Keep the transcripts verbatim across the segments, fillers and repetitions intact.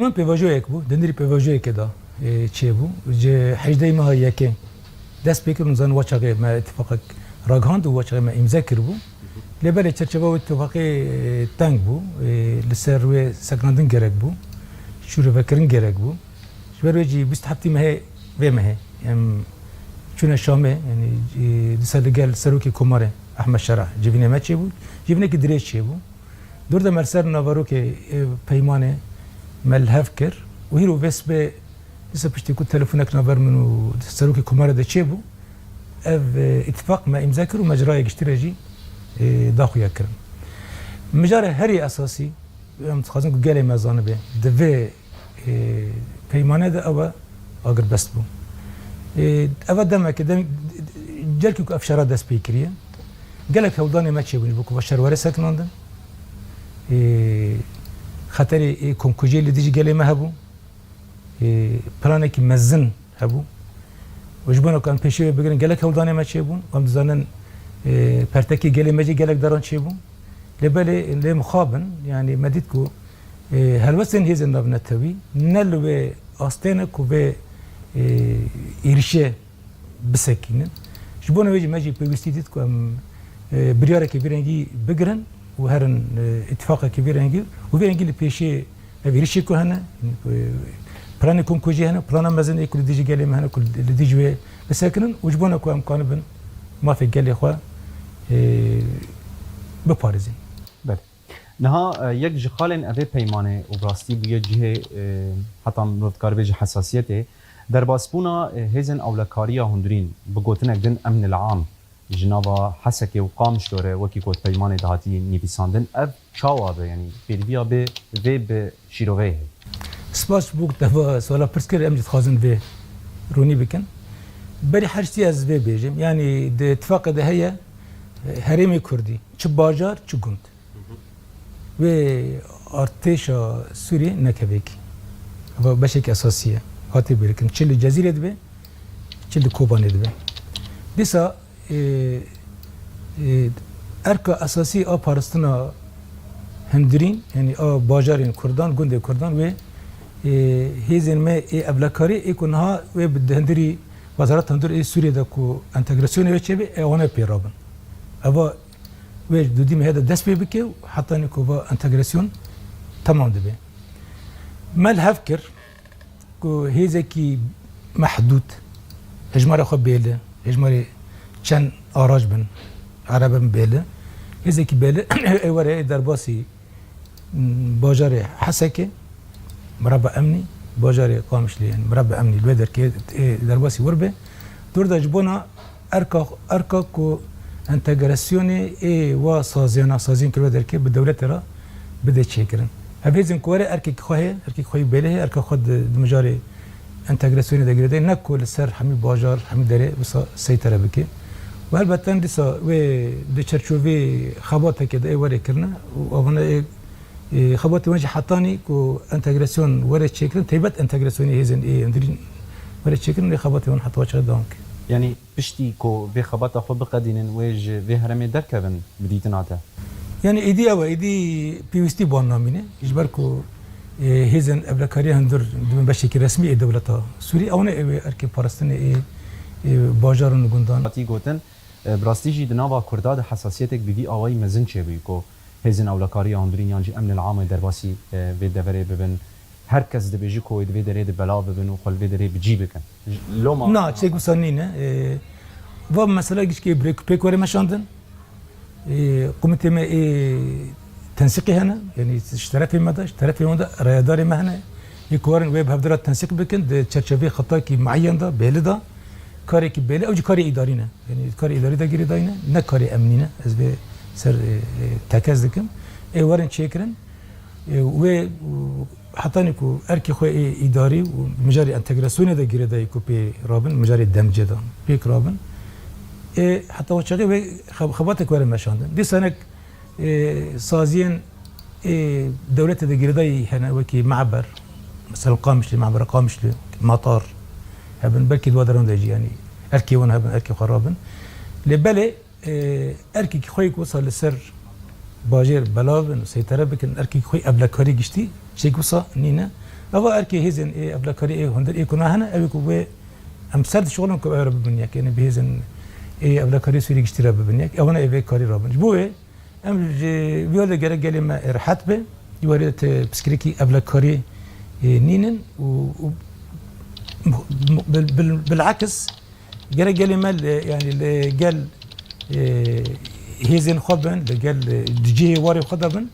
Min pêvajoyek bû, di nirî pêvajoyekê de, e, çêbû. Ji hejdehê meha yekê dest pê kir û zanin wa çaxê me îtifaqek ragihand û wa çaxê me îmze kiribû. Lê belê çerçeva wê îtifaqê, e, teng bû. E, li ser wê sekinandin gerek bû. Şûrevekirin gerek bû. Ji ber wê jî bîst heftê mehê vê mehê em çûne Şamê, yanî, e, dîsa li gel Serokê Komarê Ehmed Şerah civînê me çêbû. Civînekî dirêj çêbû. Dor de me li ser naverokê, e, peymanê me li hev kir û hîro vê sibê dîsa piştî ku telefonek naver min û serokê Komarê de çêbû, ev, e, îtifaq me îmze kir û me ji raya giştî re jî, e, daxuya kirin. Mijarê herî esasî, em dixwazin ku gelê me zanibe, di vê, e, peymane de ew e agirbest bû. E, ev e demeke, dem, carkî ku ev şera dest pê kiriye, gelek hewldanê me çêbûn ji bo ku va şer were sekinandin. Ê, xeterê ê komkujiyê li dijî gelê me hebû. Ê, planekî mezin hebû. Û ji bona ku em pêşê wê bigirin, gelek hewldanê me çêbûn. Em dizanin, ê, pertekê gelê me jî gelek deran çêbûn. Lê belê lê mixabin, yanî me dît ku, ê, helwestên hêzên navnetewî ne li wê astê ne ku vê, ê, êrişê bisekînin. Ji bona wê jî me jî pêwîstî dît ku em, e, biryarekî vî rengî bigirin û herin, e, îtifaqekî vî rengî û vî rengî li pêşê ev êrişê ku hene, e, planê komkujî hene, plana mezin ê ku li dijî gelê me hene ku li dijî wê bisekinin û ji bona ku em kanibin mafê gelê xwe, e, biparêzin. Belê. Niha, e, yek ji xalên evê peymanê û bi rastî bûye cihê, e, heta mirov dikare bêje hesasiyetê, derbasbûna, e, hêzên ewlekariya hundirîn bi gotinek din emnil am ji nava Hesekê û Qamişlo re wekî ku di peymanê de hatî nivîsandin, ev çawa be? Yanî pêdiviya bê vê bi şîroveyê heye? Spas bo ku te va suala pirs kir, em jî dixwazin vê ronî bikin. Berî her tiştî ez vê bêjim. Yanî di tifaqê de heye, e, herêmê Kurdî, çi bajar, çi gund. Wê artêşa Sûriyê nekevekî. Eva beşek esasî ye. Hatê bêrikin. Çi li Cezîrê dibe, çi li Kobanê dibe. Dîsa, e, e, erka esasî a parastina hundirîn, yanî a bajarên Kurdan, gundê Kurdan wê, e, hêzên me ê evlekarî ê ku niha wê bi hundirî Wezareta Hundir ê Sûriyê de ku entegrasyonê wê çêbe, e, wana pê rabin. Eva wê dûdî mehê de dest pê bike û hetanî ku va entegrasyon temam dibe. Me li hev kir ku hêzekî mehdûd, hejmara xwe bêli, hejmarê çend arac bin, erebe bin bêli, hêzekî bêli ê were ê derbasî bajarê Hesekê, mireba emnî, bajarê Qamişlî, yanî mireba emnî li wê derkê, ê, derbasî wir be. Dor de ji bona erka, erka ku entegrasyonê ê wa saziyana, saziyên kirve derkê bi dewletê re bide çêkirin. Ev hêzên ku were erkekî xwe heye, erkekî xwe yî bêlê heye, erka xwe di, di mijarê entegrasyonê de girêdayî, ne ku li ser hemî bajar, hemî derê wisa seytere bike. Û helbet em dîsa wê di çerçovê xebatekê de ê werê kirine û avana ê, ê, xebatê wan jî hetanî ku entegrasyon were çêkirin, taybet entegrasyonê hêzên ê hundirîn were çêkirin, wê xebatê wan heta çaxê dewam ke. Yanî piştî ku vê xebata xwe biqedînin, wê ji vê herêmê derkevin bi dîtina te? Yanî êdî ew e, êdî pêwîstî bi wan namîne. Ji ber ku, e, hêzên ewlekariya hundir dibin beşekî resmî ê dewleta Sûrî, ew ne ê wê erkê parastinê ê, ê bajaran û gundan. Hatî gotin, e, bi rastî jî di nava Kurda de hesasiyetek bi vî awayî mezin çêbûyî ku hêzên ewlekariya hundirîn yan jî emnil amê derbasî, e, vê deverê bibin. Her kes dibêjî ku wê di vê derê de belav bibin û xwe li vê derê bi cî bikin. Loma Na, çek wisa nîne. E, va mesela gişkê bi rêk û pêk were meşandin. Ê, komîtê me ê tensîqî hene, yanî ji terefê me de, ji terefê wan de rayedarê me hene. Ê ku werin wê bi hevdira tensîq bikin, di çerçevê xetakî mueyen de, bêli de, karekî bêli, ew jî karê îdarî ne. Yanî karê îdarî de girêdayî ne, ne karê emnî ne. Ez vê ser, ê, ê, tekez dikim. Ê werin çêkirin. Ê, wê, û, Hetanî ku erkê xwe ê îdarî û mijarê entegrasyonê de girêdayî ku pê rabin, mijarê demcê de pêk rabin. Ê, heta wê çaxê wê xeb-, xebatek were meşandin. Dîsa hinek, ê, saziyên ê dewletê de girêdayî hene, wekî me'ber, mesela Qamişlî, me'bera Qamişlî, matar hebin, belkî di wa deran de jî, yanî erkê wan hebin, erkê xwe rabin. Lê belê, Ê, erkekî xwe yek wisa li ser bajêr belav bin û seytere bikin, erkekî xwe ewlekarî giştî, çek wisa nîne. Eva erkê hêzên ê evlekarî ê hundir ê kuna hene, ew ê ku wê em ser dişixulin ku ew re bibin yek, yani bi hêzên ê evlekarî Sûrî giştî re bibin yek, ewana ê vê karî rabin. Ji bo wê em ji vî alî gerek gelê me rehet be, wê alî de piskirekî evlekarî, e, nînin û, û bil, bil, bilakis gerek gelê me li, yani li gel, e, hêzên xwe bin, li gel, e, di cihê warê xwe de bin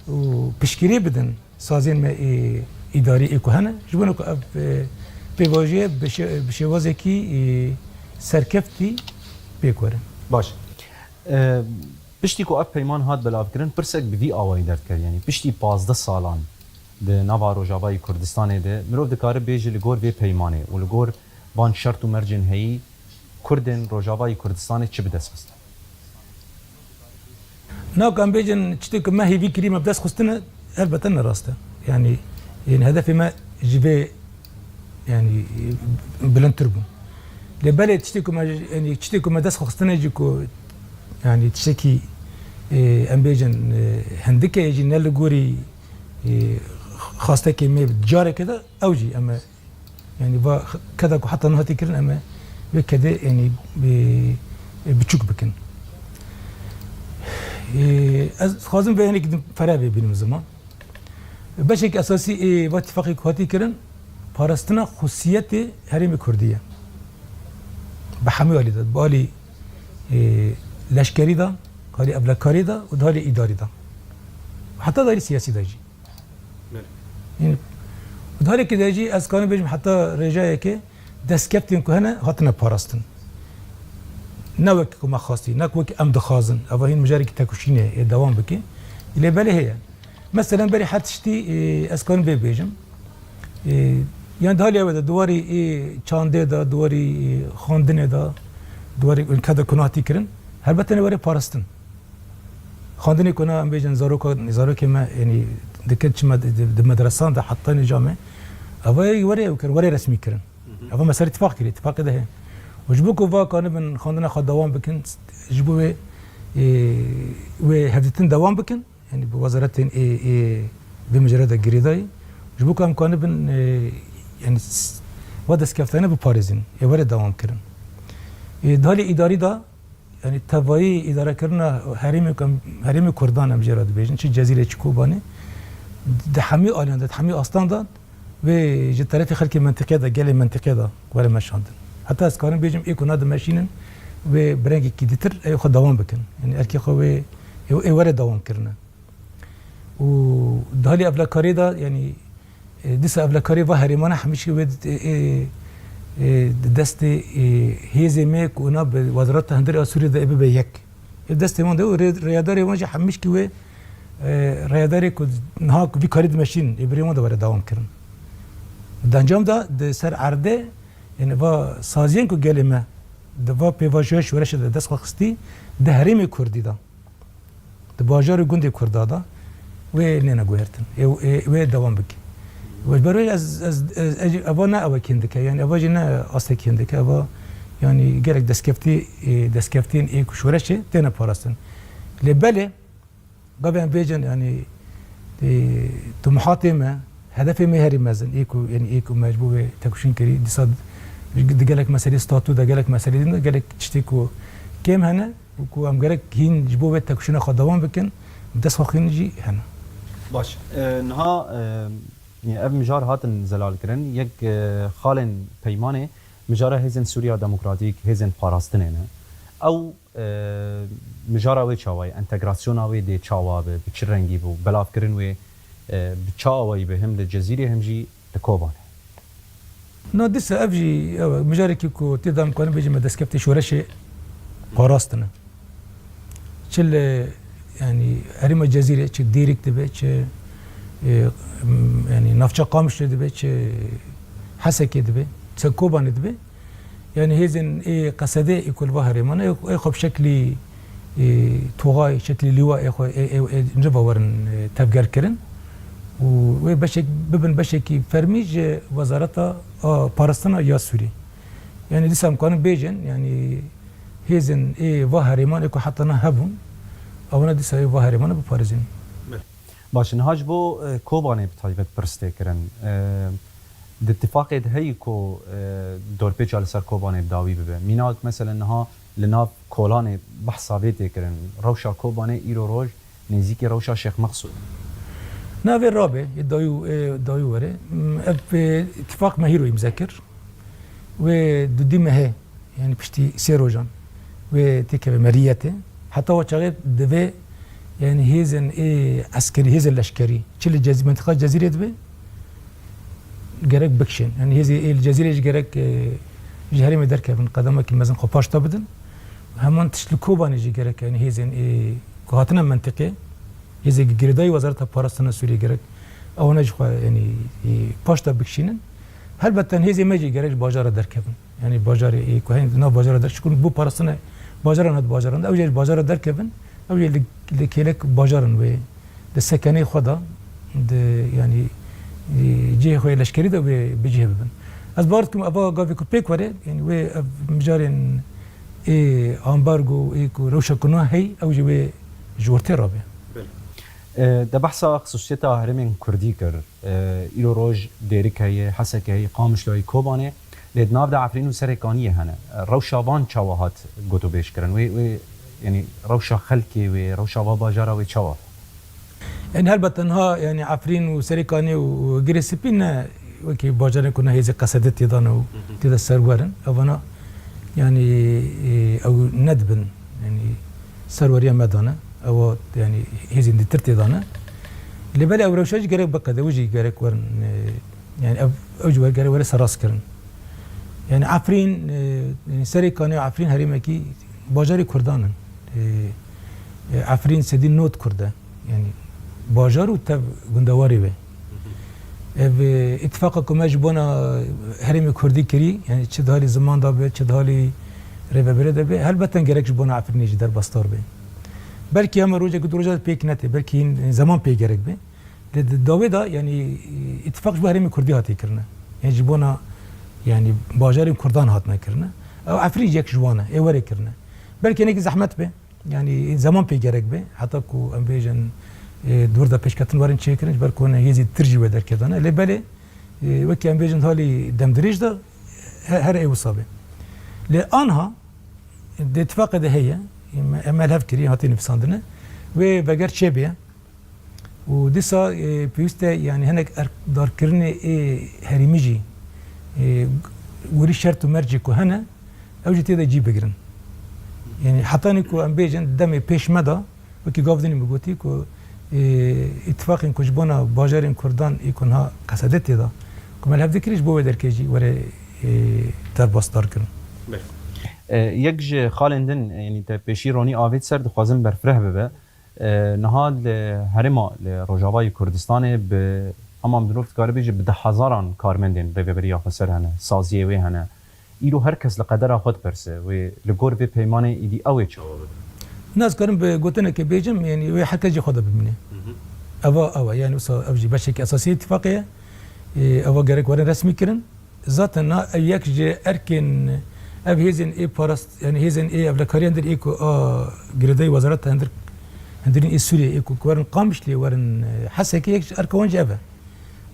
û piştgirî bidin sazên me ê îdarî ê ku hene, ji bo ku ev, e, pêvajoyê bi şê-, bi şêwazekî, e, serkeftî pêk were. Baş. E, piştî ku ev peyman hat belavkirin, pirsek bi vî awayî derdiket. Yanî piştî pazdeh salan di nava Rojavayê Kurdistanê de mirov dikare bêje li gor vê peymanê û li gor van şert û mercên heyî Kurdên Rojavayê Kurdistanê çi bi dest xistin? Na ku em bêjin tiştê ku me hêvî kirî me bi dest xistine, helbete ne rast e. Yani, yani hedefê me ji vê yani bilindtir bû. Lê belê tiştê ku me, yani tiştê ku me dest xistine jî ku yani tiştekî, e, em bêjin, e, hindik e jî ne li gorî, e, xastekê me carekê de ew jî em e Yani va keda ku heta niha tê kirin em ê vê kedê yani, e, e, biçûk bikin. E, ez dixwazim vê hinekî din fereh bê bînim ziman. Beşek esasî ê va tifaqê ku hatî kirin, parastina xusiyetê herêmê Kurdî ye. Bi hemû alî de, bi alî, e, leşkerî de, alî evlekarî de û di alî îdarî de. Heta di alî siyasî de jî. Belê. Yanî, di halekî de jî ez kanim bêjim heta rêjayekê destkeftên ku hene hatine parastin. Ne wek ku me xwestî, ne ku wek em dixwazin. Eva hîn mijarekî tekoşînê ê dewam bike. Lê belê heye. Meselen berî her tiştî, e, ez kanim vê bêjim. E, yan di halê ew de, di warî ê çandê de, di warî, e, xwendinê de, di warî ülke de ku hatî kirin. Helbet ne warê parastin. Xwendinê ku na em bêjin zaroka, zarokê me, yanî dike çi me di, di, di medresan de heta nîja me, eva were ew kir, were resmî kirin. Hı hı. Eva mesele tifaq kirî, tifaqê de heye. Û ji bo ku va kanibin xwendina xwe dewam bikin, ji bo wê, e, wê hevdîtin dewam bikin, yanî bi wezaretên ê, ê vê mijarê de girêdayî, ji bo ku em kanibin, e, yanî s-, va destkeftane biparêzin, ê were dewam kirin. E, di halê îdarî de, Yanî tevayî îdarekirina herêmê ku em, herêmê Kurdan em jê re dibêjin, çi Cezîrê çi Kobanê, di hemî aliyan de, di hemî astan de wê ji terefê xelkê mentiqê de, gelê mentiqê de were meşandin. Heta ez karim bêjim, ê ku na dimeşînin, wê bi rengekî dîtir ê xwe dewam bikin. Yanî erkê xwe wê, ê, ê were dewam kirine. Û di halê evlekariyê de, yanî, e, dîsa evlekariyê va herêmane hemîşkî wê, e, e, e, di destê, e, hêzê me ku na bi Wezareta Hundirê a Sûriyê de ê bibe yek. Ê destê wan de û rê-, rêyadarê wan jî hemîşkî wê, e, rêyadarê ku niha ku vî karî dimeşîn, ê birê wan de were dewam kirin. Di encam de di ser erdê, yanî va saziyên ku gelê me di va pêvajoya şoreşê de dest xwe xistî, di herêmê Kurdî de. Di bajar û gundê Kurda de wê nêne guhertin. Ê, ê, wê dewam bike. Ji ber wê ez, ez, ez, ez, eva ne ewek hindike, yanî eva jî ne astek hindike, eva yanî gelek destkeftî, ê, destkeftiyên ê ku şoreşê têne parastin. Lê belê, gavê em bêjin, yanî, ê, tumuhatê me, hedefê me herî mezin, ê ku, yanî ê ku me ji bo wê tekoşîn kirî, dîsa di gelek meselê statû de, gelek meselê din de gelek tiştê ku kêm hene, û ku em gerek hîn ji bo vê tekoşîna xwe dewam bikin, bi dest xwe xîn jî hene. Baş. E, niha, e, ev mijar hatin zelalkirin. Yek, e, xalên peymanê mijara Hêzên Sûriya Demokratîk, Hêzên Parastinê ne. Ew, e, mijara wê çawa ye? Entegrasyona wê dê çawa be? Bi çi rengî bû? Belavkirin wê, e, bi çi awayî be? Him li Cezîrê, him jî Li Kobanê. Na dîsa ev jî, ew e, mijarekî ku tê de em karin bêjin me destkeftê şoreşê parastine. Çi li, yanî herêma Cezîrê, çi Dêrîk dibe, çi, e, m, yanî navça Qamişlo dibe, çi Hesekê dibe, çi Kobanê dibe. Yanî hêzên ê qesedê ê ku li va herêman e, ê xwe bi şeklî, ê, toxay, şeklî lîwa ê xwe ê, ê, ê, niva werin, ê, tevgerkirin û wê beşek, bibin beşekî fermî ji Wezareta, a, Parastina ya Sûrî. Yanî dîsa em karin bêjin, yanî hêzên ê va herêman ê ku heta niha hebûn, ewana dîsa ê va herêmana biparêzin. Belê. Baş e, niha ji bo, e, Kobanê bi taybet pirs tê kirin. E, di tifaqê de heyî ku, e, dorpêça li ser Kobanê bi dawî bibe. Mînak, meselen, niha li nav Kolanê behsa vê tê kirin. Rewşa Kobanê îro roj nêzîkî rewşa Şêx Meqsûd. Na vê rabe, ê dayû, ê dayû were. M, ev, e, tifaq me hîro îmze kir. Wê dudî mehe, yani piştî sê rojan, wê têkeve meriyetê. Heta wa çaxê divê, yani hêzên ê eskerî, hêzên leşkerî, çi li Cezî-, mentiqa Cezîrê dibe, gerek bikişên. Yani hêzê ê li Cezîrê jî gerek, e, ji herêmê derkevin, qedemekî mezin xwe paş de bidin. Heman tişt li Kobanê jî gerek, yani hêzên ê ku hatine mentiqê, hêzê girêdayî Wezareta Parastina Sûriyê gerek ewana jî xwe, yani, e, paş de bikişînin. Helbet hêzê me jî gerek ji bajara derkevin. Yani bajarê, ê, ku hên di nav bajara der, çikun bû parastina bajaran hat bajaran de, ew jî ji bajara derkevin, ew jî li, li kêlek bajaran wê, di sekenê xwe de, di, yani, ê, cihê xwe yê leşkerî de wê bi cih bibin. Ez bawer dikim, eva gavê ku pêk were, yani wê ev mijarên ê ambargo, ê ku rewşa ku na hey, ew jî wê ji ortê rabe. Belê. E, te behsa xisûsiyeta herêmên Kurdî kir. E, îro roj Dêrik heye, Hesek heye, Qamişlo heye, Kobanê, lê di nav de Efrîn û Serêkaniyê hene. E, rewşa van çawa hat gotûbêj kirin? Wê, wê, yanî rewşa xelkê wê, rewşa va bajara wê çawa? Yanî helbet niha, yanî Efrîn û Serêkanî û, û Girê Spî ne wekî bajarên ku ne hêzê Qesedê tê de ne û tê de serwer in. Evana, yanî, e, ew nedibin. Yanî serweriya me de ne. Ewa, yanî hêzên dîtir tê de ne. Lê belê ew rewşa jî gerek biqede, ew jî gerek werin, e, yani ev, ew jî gerek were serast kirin. Yani Efrîn, e, yani Serêkanî û Efrîn herêmekî bajarê Kurdan in. E, e, Efrîn sedî nod Kurd e. Yani bajar û tev gundewarê ve. Ev, e, îtifaqa ku me ji bona herêmê Kurdî kirî, yani çi di halî ziman de be, çi di halî rêvebirê de be, helbeten gerek ji bona Efrînê jî derbasdar be. Belkî hema rojek du roja pêk netê, belkî hîn zeman pê gerek be. Lê di dawê de, yanî, îtifaq ji bo herêmê Kurdî hatiye kirine. Yanî ji bona, yanî bajarên Kurdan hatine kirine. Ew Efrîn yek ji wan e, ê were kirine. Belkî hinekî zehmet be, yanî zeman pê gerek be. Heta ku em bêjin, e, dûr de pêşketin werin çêkirin, ji ber ku hene hêzî tir jî wê derkevdane. Lê belê, e, wekî em bêjin halî demdirêj de he-, her ê wisa be. Lê anha, di îtifaqê de heye, em, em el hev kirî, hatiye nivîsandine. Wê veger çêbê. Û dîsa, e, pêwîst e, yanî hinek erkdarkirinê ê herêmî jî, e, werî şert û mercê ku hene, ew jî tê de cî bigirin. Yanî hetanî ku em bêjin demê pêş me de, wekî gav dinî min gotî ku, e, îtifaqên ku ji bona bajarên Kurdan ê ku niha Qesedê tê de, ku me li hev dikirî ji bo wê derkê jî were, e, derbasdar kirin. Belê. E, yek ji xalên din, yanî te pêşî ronî avêt ser, dixwazim berfireh bibe. E, niha li herêma, li Rojavayê Kurdistanê bi, hema mirov dikare bêje bi deh hezaran karmendên rêveberiya xweser hene, saziyê wê hene. Îro her kes li qedera xwe diperse, wê li gor vê peymanê îdî ew ê çawa bibe? Na, ez karim bi gotinekê bêjim, yanî wê her kes jî xwe de bimîne. Hı hı. Eva, ew e, yanî wisa ev jî beşekî esasî yê îtifaqê ye. Ê, eva gerek werin resmî kirin. Zaten na ev yek ji erkên, ev hêzên ê parast, yani hêzên ê evlekariyan dir ê ku a girêdayî wezareta hundir-, hundirîn ê Sûriyê ê ku werin Qamişliyê werin, e, Hesekê, yek ji erka wan jî ev e.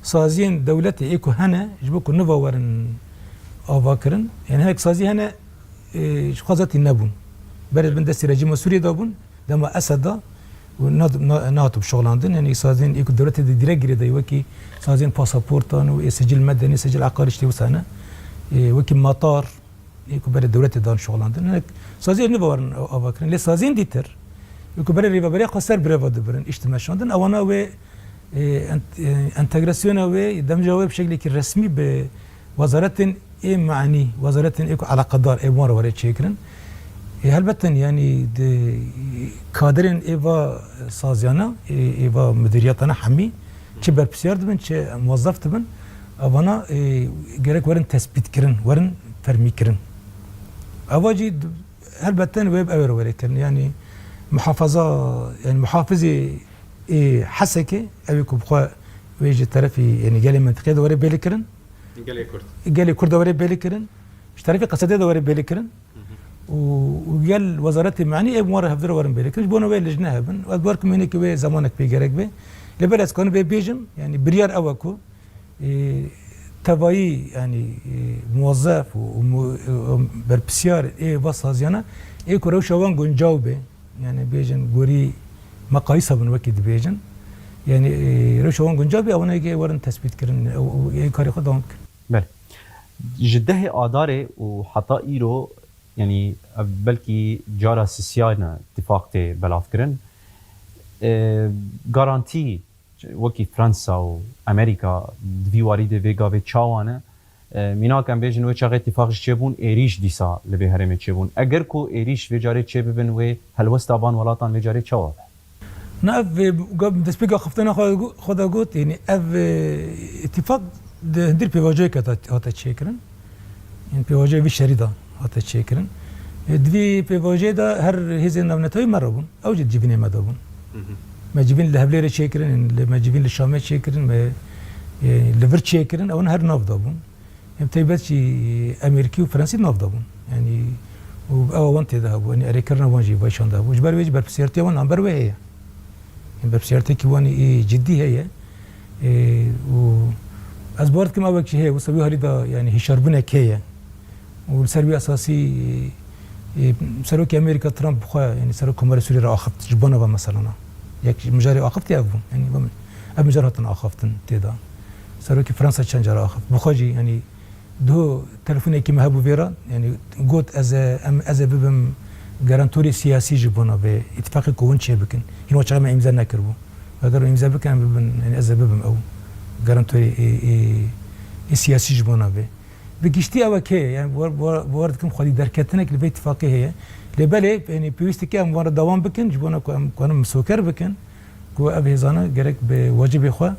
Saziyên dewletê ê ku hene ji bo ku niva werin ava kirin. Yani hinek sazî hene, e, ji xwe zetî nebûn. Berê bin destê rejîma Sûriyê de bûn. Dema Esed de û na-, na-, nehatibû şixulandin, yanî saziyên ê ku dewletê de direk girêdayî, wekî saziyên pasaportan û ê sicil medenî, sicil eqarî, tiştê wisa ne. Ê, wekî matar, ê ku berê dewletê dan şixulandin. Hinek saziyên nû ve werin ava kirin. Lê saziyên dîtir, ê ku berê rêveberiya xweser bi rê ve dibirin, îş dimeşandin, ewana wê, ê, ent-, ê, entegrasyona wê, demja wê bi şeklekî resmî bi wezaretên ê manî, wezaretên ê ku eleqedar ê wan re were çêkirin. Ê, helbeten, yanî di kadirên ê va saziyana, ê, ê va mudiriyatana hemî, çi berpirsiyar dibin, çi muwezzef dibin, evana, ê, gerek werin tespîtkirin, werin fermîkirin. Eva jî d-, helbeten wê bi ew re were kirin. Yanî muhafaza, yanî muhafizê ê Hesekê, ew ê ku bi xwe wê ji terefî, yanî gelê mentiqê de were bêlikirin. Gelê Kurd. Gelê Kurd de were bêlî kirin. Ji terefê Qesedê de were bêlî kirin. Hı hı. Û, û gel wezaretê manî ê bi wan re hevdira werin bêlî kirin. Ji bona wê lijne hebin. Ez bawer kim hinekî wê zemanek pê gerek be. Lê belê ez kanim vê bêjim, yanî biryar ew e ku, e, tevayî, yanî, e, muwezef û, û mu-, û berpirsiyar ê va saziyana, ê ku rewşa wan guncaw be, yanî bêjin gorî meqayîsa bin wekî dibêjin. Yanî, e, rewşa wan guncaw be, ew ne ê werin tespît kirin, ew, ew ê karê xwe dewam bikin. Belê. Ji dehê Adarê û heta îro, yanî ev belkî cara sisiyan e tifaq tê belavkirin. E, garantî wekî Fransa û Amerîka di vî warî de vê gavê çawa ne? E, mînak em bêjin wê çaxê tifaq jî çêbûn, êrîş dîsa li vê herêmê çêbûn. Eger ku êrîş vê carê çêbibin, wê helwesta van welatan vê carê çawa be? Na ev, e, ga-, destpêka xeftena xwe gu-, xwe de got, yanî ev, e, îtîfaq di hundir pêvajoyek hate, hate çêkirin. Yanî pêvajoya vî şerî de hate çêkirin. E, di vî pêvajeyê de her hêzên navnetewî me re bûn. Ew jî di civînê me de bûn. Hı hı. Me civîn li Hevlêrê çêkirin, li, me civîn li Şamê çêkirin, me, e, li vir çêkirin, ew her nav de bûn. Em taybet jî Amerîkî û Fransî nav de bûn. Yanî û ew wan tê de hebû. Yanî erêkirina wan jî vayşan de hebû. Ji ber wê jî berpirsiyartiya wan amber wê heye. Yanî berpirsiyartiyekî wan ê cidî heye. Ê, û ez bawer dikim ew wek jî heye. Wisa wî halî de yanî hişyarbûnek heye. Û li ser wî esasî, e, Serokê Amerîka Trump bi xwe, yanî Serok Komarê Sûriyê re axift ji bona ve meselana. Yek ji mijarê axiftiye ev bû. Yanî ev, ev mijar hatin axaftin tê de. Serokê Fransa çend cara axift. Bi xwe jî, yanî, duh telefonekî me hebû vê re, yanî, got, "Ez ê, em, ez ê bibim garantorê siyasî ji bona vê îtîfaqê ku hûn çêbikin. Hîn wa çaxê me îmze nekiribû. Eger hûn îmze bikin, em bibin, yanî, ez ê bibim ew garantorê ê, ê, ê siyasî ji bona vê." Bi giştî ew e heye, yanî, bi wer, bi wer, bi wer dikim xwedî derketinek li vê îtîfaqê heye. Lê belê, yanî, pêwîst dike em wan re dewam bikin, ji bona ku em kanin misoker bikin, ku ev hêzana gerek bi wacibê xwe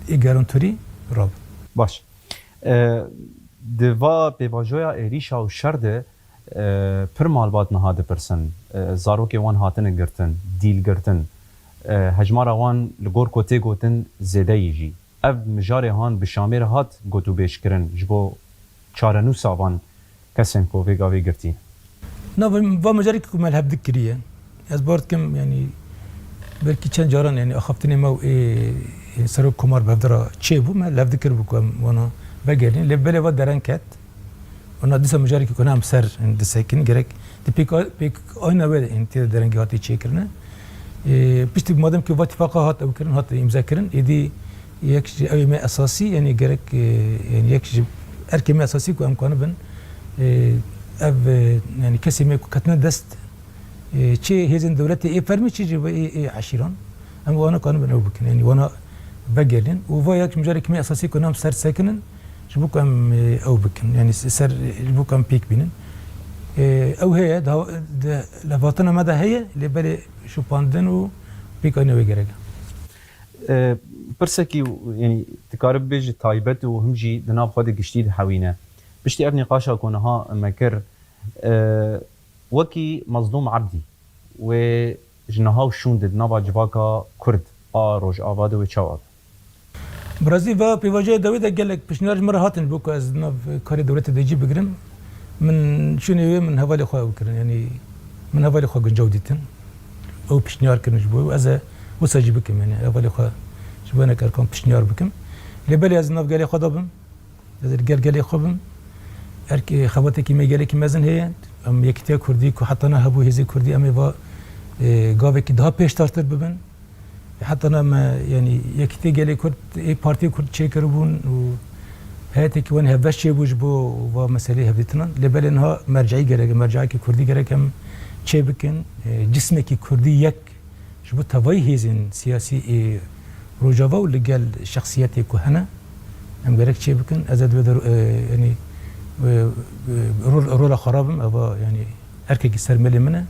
ê garantorî rabin. Baş. E, di va pêvajoya êrîşa û şer de, e, pir malbat niha dipirsin. E, zarokê wan hatine girtin, dîl girtin. E, hejmara wan li gor ku tê gotin zêde yî jî. Ev mijarê han bi Şamê re hat gotûbêj kirin ji bo çarenûsa van kesên ku vê gavê girtî? Na, va, va mijarê ku me li hev dikiriye. Ez bawer dikim, yanî, belkî çend caran, yanî, axaftinê me û ê, ê Serok Komar bi hev de re çêbû, me li hev dikiribû ku em wana vegerînin. Lê belê va dereng ket. Wana dîsa mijarê ku em ser disekin, gerek di pêk, pêk ayna wê, yanî, tê de derengî hatiye çêkirine. Ê, piştî madem ku va tifaqa hat ew kirin, hat îmze kirin, êdî yek ji ew ê me esasî, yanî, gerek, ê, yanî, yek ji erkê me esasî ku em kanibin, ê, ev, ê, yanî, kesê me ku ketine dest, ê, çi hêzên dewletê ê fermî, çi jî ê, ê eşîran, em wana kanibin ew bikin. Yanî, wana vegerînin. Û va yek ji mijarê ku me esasî ku em ser sekinin, ji bo ku em, e, ew bikin, yanî se-, ser, ji bo ku em pêk bînin. E, ew heye, di, di levhatina me de heye, lê belê şopandin û pêkanîna wê gerek e. E, pirsekî, yanî, dikare bibêje taybet û him jî di nav xwe de giştî dihewîne. Piştî ev nîqaşa ku niha me kir, e, wekî Mezlûm Ebdî, wê ji niha û şûn de di nava civaka Kurd a Rojava de wê çawa be? Bi rastî va pêvajoya dawî de gelek pişniyar ji min re hatin ji bo ku ez di nav karê dewletê de cî bigirim. Min şûnê wê min hevalê xwe ew kirin. Yanî min hevalê xwe guncaw dîtin. Ew pişniyar kirin ji bo wê. Ez ê wisa jî bikim. Yanî hevalê xwe ji bo hinek erkan pişniyar bikim. Lê belê ez di nav gelê xwe de bim. Ez ê li gel gelê xwe bim. Erk, e, xebatekî me gelekî mezin heye. Em yekîtiya Kurdî ku heta niha hebû hêzê Kurdî em ê va, e, gavekî daha pêşdartir bibin. Heta niha me, yanî yekîtiyê gelê Kurd ê partiyê Kurd çêkiribûn û heyetekî wan hevbeş çêbû ji bo va meseleyê hevdîtinan. Lê belê niha merceî gerek e, merceekî Kurdî gerek em çêbikin. E, cismekî Kurdî yek ji bo tevayî hêzên siyasî ê Rojava û li gel şexsiyetê ku hene, em gerek çê bikin. Ez ê di wê de, e, yanî, e, e, rol, rola xwe rabim, eva, yanî, erkekî ser mêlê min e.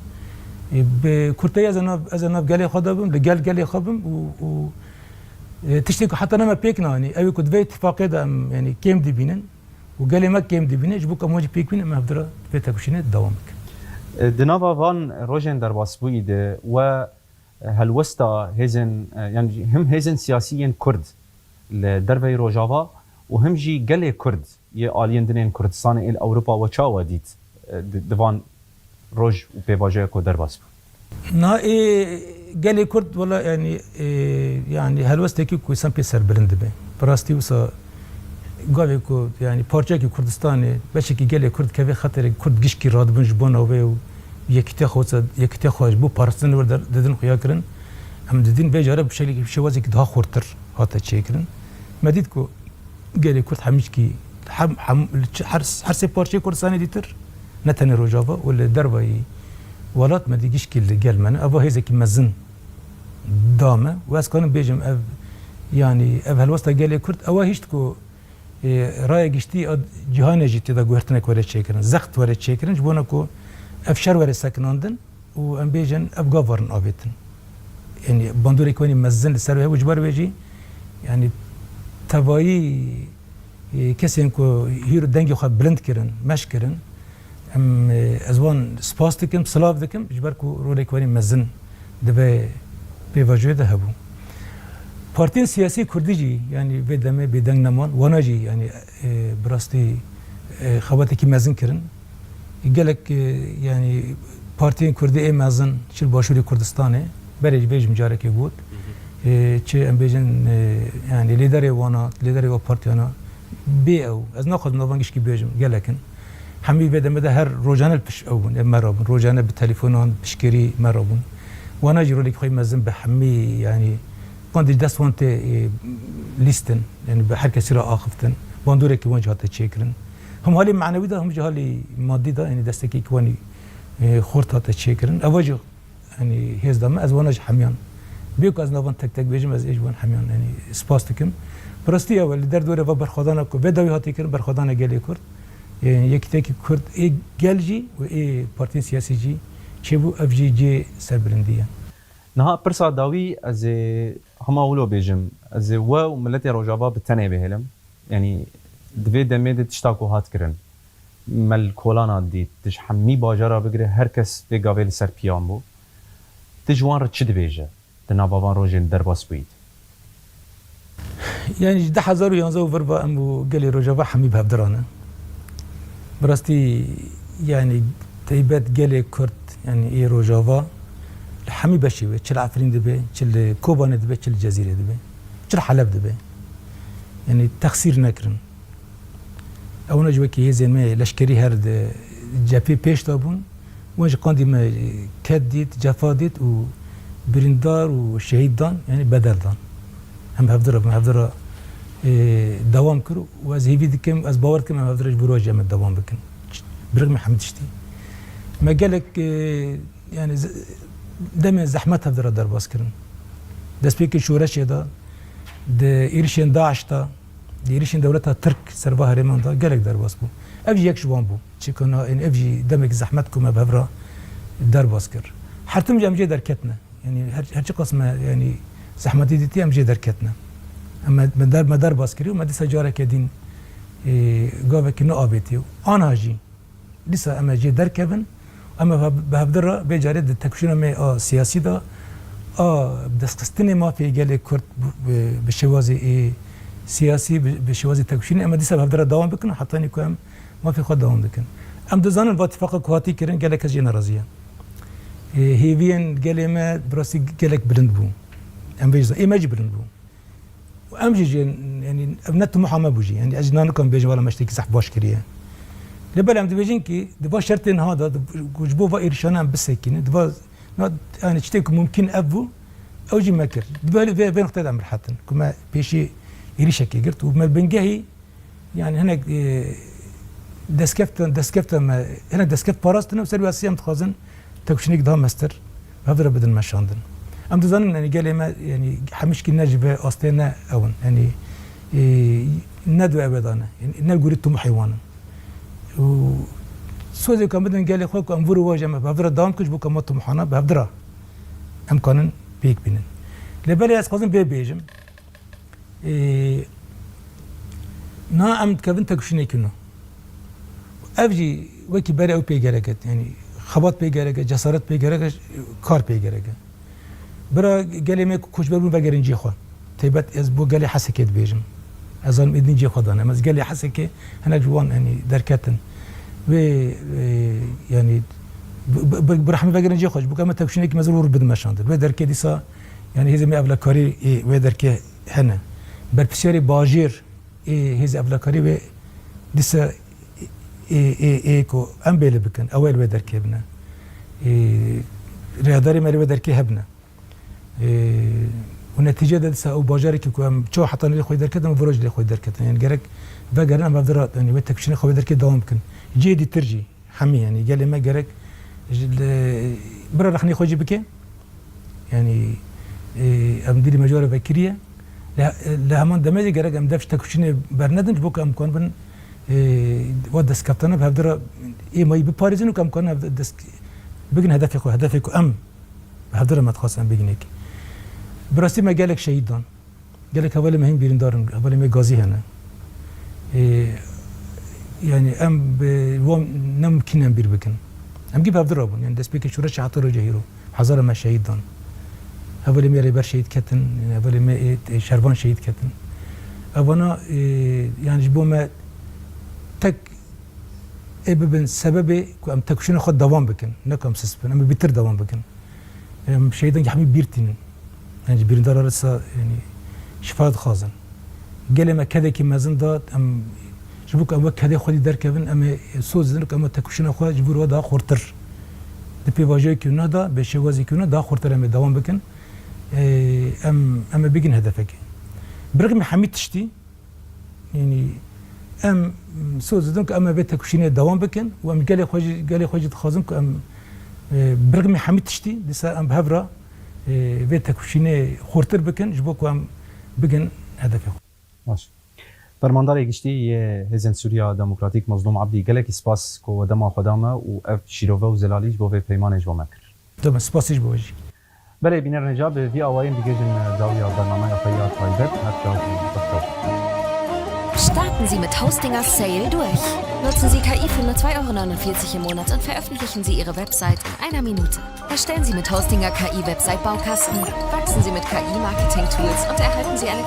E, bi kurteyî ez ê nav, ez ê nav gelê xwe de bim, li gel gelê xwe bim û, û, e, tiştê ku heta niha me pêk neanî, ew ê ku di vê îtîfaqê de em, yanî, kêm dibînin, û gelê me kêm dibîne, ji bo ku em wan jî pêk bînin, em hev di re di vê têkoşînê dewam bikin. E, di nava van rojên derbasbûyî de we helwesta hêzên, e, yanî him hêzên siyasî yên Kurd li derveyî Rojava û him jî gelê Kurd yê aliyên din ên Kurdistanê ên li Ewropa we çawa dît, e, di, di van roj û pêvajoya ku derbas bû? Na ê, Gelê Kurd, wela, yanî, e, yanî helwestekî ku însan pê serbilind dibe. Bi rastî wisa gavê ku, yanî, parçeyekî Kurdistanê, beşekî gelê Kurd keve xeterê, Kurd gişkî radibin ji bona wê û yekîtiya xwe, wisa yekîtiya xwe ji bo parastina wê der-, didin xuya kirin. Em didin vê care bi şeklekî, bi şêwazekî daha xurtir hate çêkirin. Me dît ku gelê Kurd hemîşkî, hem, hem, li çi-, her, her sê parçeyê Kurdistanê dîtir, ne tenê Rojava û li dervayî welat me dî gişkî li gel me ne. Eva hêzekî mezin da me û ez kanim bêjim ev, yanî ev helwesta gelê Kurd ewa hişt ku, e, raya giştî a cîhanê jî tê de guhertinek were çêkirin, zext were çêkirin, ji bona ku ev şer were sekinandin û em bêjin ev gav werin avêtin. Yanî bandorek wenî mezin li ser wê hebû, ji ber wê jî, yanî tevayî, e, kesên ku hîro dengê xwe bilind kirin, meş kirin, em, e, ez wan spas dikim, silav dikim, ji ber ku rolek wenî mezin di vê pêvajoyê de hebû. Partiyên siyasî kurdî jî, yanî vê demê bêdeng neman, wana jî, yanî, e, bi rastî, e, xebatekî mezin kirin. Gelek, e, yanî partiyên kurdî ê mezin çi li Başûrê Kurdistanê, berê jî vê jî min carekê got. E, çi em bêjin, e, yanî lêderê wana, lêderê wa partiyana bê ew. Ez naxwazim navan gişkî bêjim, gelek in. Hemî vê demê de her rojane li pişt ew bûn, ê me re bûn. Rojane bi telefonan, piştgirî me re bûn. Wana jî rolekî xwe yê mezin bi hemî, yanî, wan dî dest wan tê, e, lîstin, yanî bi her kesî re axiftin. Bandoreke wan jî hate çêkirin. Him halê manewî de, him jî halê madî de, yanî destekê ki wanî, e, xurt hate çêkirin. Ev jî, yanî hêz da me, ez wana jî hemiyan. Bê ku ez navan tek tek bêjim, ez ê ji wan hemiyan, yanî spas dikim. Bi rastî ew e, li derdorê va berxwedana ku vê dawî hatiye kirin, berxwedana gelê Kurd, e, yekîtiyekî Kurd ê gel jî û ê partiyên siyasî jî çêbû, ev jî cê serbilindî ye. Niha pirsa dawî ez ê hema wilo bêjim, ez ê we û miletê Rojava bi tenê bihêlim. Yanî di vê demê de tişta ku hat kirin, me li kolana dît, tu ji hemî bajara bigire her kes vê gavê li ser piyan bû. Tu ji wan re çi dibêje? Di nava van rojên derbas bûyî de. Yanî ji du hezar û yanzdeh û vir ve em û gelê Rojava hemî bi hevdira ne. Bi rastî, yanî, teybet gelê Kurd, yanî ê Rojava li hemî beşê wê, çi li Efrîn dibe, çi li Kobanê dibe, çi li Cezîrê dibe, çi li Heleb dibe, yanî texsîr nekirin. Ewna jî wekî hêzên me leşkerî her di cephê pêş de bûn. Wan jî qandî me ked dît, cefa dît û birîndar û şehîd dan, yanî bedel dan. Em hevdira, em hevdira, e, dewam kir û ez hêvî dikim, ez bawer dikim em hevdira ji vî rojê em ê dewam bikin. Birixmî hemî tiştî. Me gelek, e, yanî ze-, demên zehmet hevdira derbas kirin. Destpêkê şoreşê de, di êrişên DAIŞ de, di êrişên dewleta Tirk ser va herêman de gelek derbas bû. Ev jî yek ji wan bû. Çi ku na, yanî ev jî demek zehmet ku me bi hev re derbas kir. Her tim jî em jê derketine. Yanî her, her çiqas me, yanî zehmetî dîtî em jê derketine. Em me, me der, me derbas kirî û me dîsa careke din, e, gavekî nû avêtî. Aniha jî dîsa em ê jê derkevin. Em ê bi hevdi re vê carê di têkoşîna me a siyasî de, a destxistinê mafê gelê Kurd bi, bi, bi şêwazê ê siyasî, bi, bi şêwazê têkoşînê, em ê dîsa bi hevdi re dewam bikin, hetanî ku em mafê xwe dewam dikin. Em dizanin va tifaqa ku hatî kirin gelek kes jê nerazî ye. Ê, hêviyên gelê me bi rastî gelek bilind bû. Em vê jî zan-, ê me jî bilind bû. Û em jî jê, yanî, ev ne timoha me bû jî. Yanî, ez jî nanikim bêjim, wela me tiştekî zehf baş kiriye. Lê belê em dibêjin kî, di va şertên ha de, di, ku ji bo va êrişane em bisekînin, di va, na, yanî, tiştê ku mumkîn ev bû, ew jî me kir. Di belê vê, vê nuqteyê de em rehet in, ku me pêşî êrişekê girt û me bingehî, yanî, hinek, e, destkeftin, destkeftin me, hinek destkeft parastin û ser wî esasî em dixwazin têkoşînek daha mestir bi hev re bidin meşandin. Em dizanin, yanî gelê me, yanî hemîşkî ne ji vê astê ne ew in, yanî, e, ne di wê de ne, yanî ne li gorî timohê wan in. Û sozê ku em bidin gelê xwe ku em vir û vaj em bi hev re dewam bikin ji bo ku em timohana bi hev re em kanin pêk bînin. Lê belê ez dixwazim vê bêjim. Ê, niha em dikevin têkoşînekî nû. Ev jî wekî berê ew pê gerek e, yanî xebat pê gerek e, cesaret pê gerek e, kar pê gerek e. Bira gelê me ku koçber bûn vegerin cihê xwe. Taybet ez bo gelê Hesekê dibêjim. Ez zanim êdî cihê xwe dane. Em ez gelê Hesekê hinek ji wan, yanî, derketin. Wê, e, yanî, Bi, bi, bi, bi rehmî vegerin cê xwe, ji bo ku em tevşînekî mezin û rû bidin me şandin. Wê derkê dîsa, yanî hêzê me evlekarî ê wê derkê hene. Berpirsiyarê bajêr ê hêzê evlekarî wê dîsa ê, ê, ê ku em bêli bikin, ew ê li wê derkê bine. Ê, rêhedarê me li wê derkê hebine. Ê, û netîce de dîsa ew bajarekî ku em çawa hetanî lê xwe derketin, em vira jî lê xwe derketin. Yanî gerek vegerin em hevdira, yanî wê tevşînê xwe wê derkê dewam bikin. Cihê dîtir jî. Hemî, yanî gelê me gerek ji li, bira rexnê xwe jî bike. Yanî, e, em dîrî me ji we re vekiriye. Li, li heman demê jî gerek em dev ji tevşînê bernedin, ji bo ku em kanibin, e, we destkeftana bi hevdira ê mayî biparêzin û ku em kanin hev-, dest bigin hedefê xwe, hedefê ku em bi hevdira me dixwest em bigin êkî. Bi rastî me gelek şehîd dan. Gelek hevalê me hîn bîrîndar in, hevalê me gazî hene. Ê, yanî em bi wan ne mimkîn em bîr bikin. Em gî bi hevdira bûn. Yanî destpêkê şoreşê heta roja hîro. Hezara me şehîd dan. Hevalê me rêber şehîd ketin, yanî hevalê me ê, ê şervan şehîd ketin. Evana, ê, yanî ji bo me tek ê bibin sebebê ku em tevşîna xwe dewam bikin. Ne ku em sist bin. Em ê bîtir dewam bikin. Em şehîdan hemî bîr tînin. Yanî ji bîrîndara re sa, yanî şifa dixwazin. Gelê me kedekî mezin da, em ji bo ku em wek kedê xwedî derkevin, em ê soz didin ku em tevşîna xwe ji bo re daha xurtir. Di pêvajoyekî wina da, bi şêwazekî wina daha xurtir em ê dewam bikin. Ê, em, em ê bigin hedefekê. Bi rixmî hemî tiştî, Yanî em soz didin ku em ê vê tevşînê dewam bikin û em gelê xwe jî, gelê xwe jî dixwazin ku em, e, bi rixmî hemî tiştî dîsa em bi hev re, e, vê tevşînê xurtir bikin ji bo ku em bigin hedefê xwe. Baş. Fermandarê Giştî yê Hêzên Sûriya Demokratîk Mazlûm Ebdî, gelekî spas ku we dema xwe da me û ev şîrove û zelalî ji bo vê peymanê ji bo me kir. Dema spasî ji bo we jî. Belê, bînerên hêja, bi vî awayî em digihîjin dawiya bernameya xwe ya taybet. Her çar û bextew. Starten Sie mit Hostinger Sale durch. Nutzen Sie K I für nur zwei Euro neunundvierzig im Monat und veröffentlichen Sie Ihre Website in einer Minute. Erstellen Sie mit Hostinger K I Website Baukasten. Wachsen Sie mit K I Marketing Tools und erhalten Sie eine